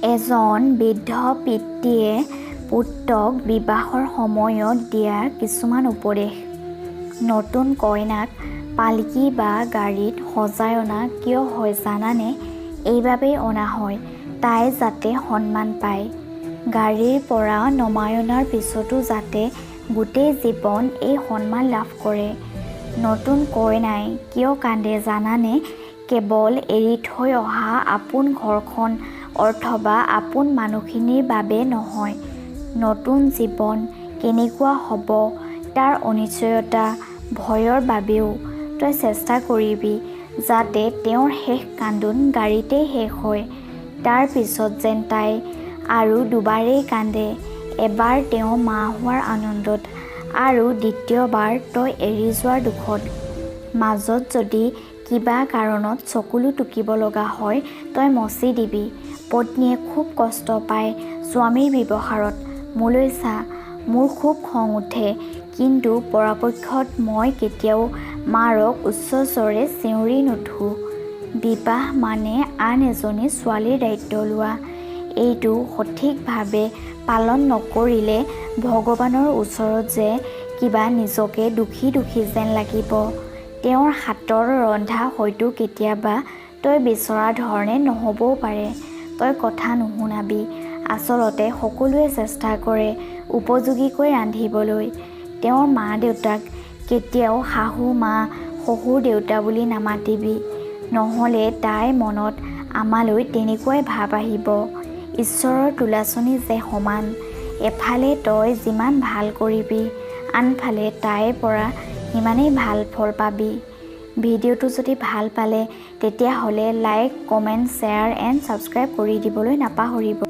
এজন বৃদ্ধ পিতৃয়ে পুত্ৰক বিবাহৰ সময়ত দিয়া কিছুমান উপদেশ। নতুন কইনাক পালকি বা গাড়ীত সজাই অনা কিয় হয় জানানে? এইবাবেই অনা হয়, তাই যাতে সন্মান পায়। গাড়ীৰ পৰা নমাই অনাৰ পিছতো যাতে গোটেই জীৱন এই সন্মান লাভ কৰে। নতুন কইনাই কিয় কান্দে জানানে? কেৱল এৰি থৈ অহা আপোন ঘৰখন অথবা আপোন মানুহখিনিৰ বাবে নহয়, নতুন জীৱন কেনেকুৱা হ'ব তাৰ অনিশ্চয়তা, ভয়ৰ বাবেও। তই চেষ্টা কৰিবি যাতে তেওঁৰ শেষ কান্দোন গাড়ীতেই শেষ হয়। তাৰ পিছত যেন তাই আৰু দুবাৰেই কান্দে, এবাৰ তেওঁ মা হোৱাৰ আনন্দত আৰু দ্বিতীয়বাৰ তই এৰি যোৱাৰ দুখত। মাজত যদি কিবা কাৰণত চকুলো টুকিব লগা হয়, তই মচি দিবি। পত্নীয়ে খুব কষ্ট পায় স্বামীৰ ব্যৱহাৰত। মোলৈ চা, মোৰ খুব খং উঠে, কিন্তু পৰাপক্ষত মই কেতিয়াও মাৰক উচ্চস্বৰে চিঞৰি নুঠোঁ। বিবাহ মানে আন এজনী ছোৱালীৰ দায়িত্ব লোৱা। এইটো সঠিকভাৱে পালন নকৰিলে ভগৱানৰ ওচৰত যে কিবা নিজকে দোষী দোষী যেন লাগিব। তেওঁৰ হাতৰ ৰন্ধা হয়তো কেতিয়াবা তই বিচৰা ধৰণে নহ'বও পাৰে। তই কথা নুশুনাবি। আচলতে সকলোৱে চেষ্টা কৰে উপযোগীকৈ ৰান্ধিবলৈ। তেওঁৰ মা-দেউতাক কেতিয়াও শাহু মা, শহুৰ দেউতা বুলি নামাতিবি। নহ'লে তাইৰ মনত আমালৈ তেনেকুৱাই ভাৱ আহিব। ঈশ্বৰৰ তুলাচনী যে সমান, এফালে তই যিমান ভাল কৰিবি, আনফালে তাইৰ পৰা সিমানেই ভাল ফল পাবি। ভিডিঅ'টো যদি ভাল পালে, তেতিয়াহ'লে like, comment, share and subscribe কৰি দিবলৈ নাপাহৰিব।